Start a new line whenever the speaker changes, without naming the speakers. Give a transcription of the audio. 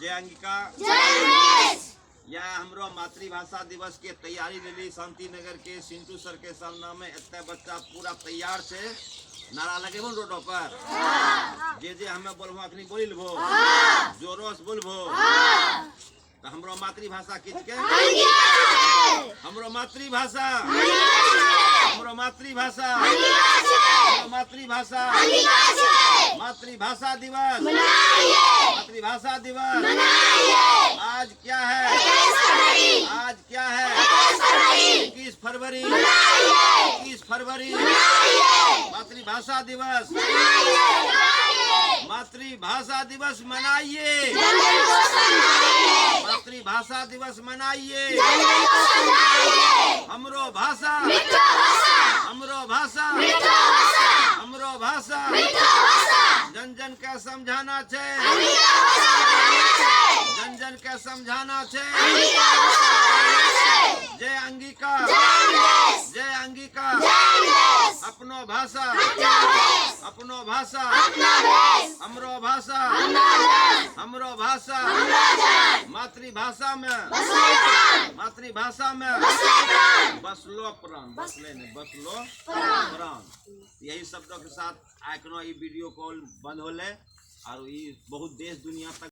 जय अंगिका। या हमरो मातृभाषा दिवस के तैयारी लेली शांतिनगर के सिंटू सर के सामना में एते बच्चा पूरा तैयार छै। नारा लगेबो ने रोडो पर? जे जे हमे बोलबो अखनी बोली लेबो, जोरो से बोलबो। तऽ हमरो मातृभाषा की छिकै? हमरो मातृभाषा, हमरो मातृभाषा, हमरो मातृभाषा। मातृभाषा दिवस, मातृभाषा दिवस आज क्या है? आज क्या है? 21 फरवरी, 21 फरवरी, मातृभाषा दिवस। मातृभाषा दिवस मनाइए, मातृभाषा दिवस मनाइए। हमरो भाषा, हमरो भाषा, हमरो भाषा। जन जन के समझाना छै, जन जन के समझाना छै। जय अंगिका, जय अंगिका। अपनो भाषा, अपनो भाषा, हमरो भाषा, हमरो भाषा। मातृभाषा में, मातृभाषा में बसलो प्राण, बसले नहीं, बसलो प्राण। यही शब्दों के साथ एखनो ई वीडियो कॉल बंद होले और ई बहुत देश दुनिया तक।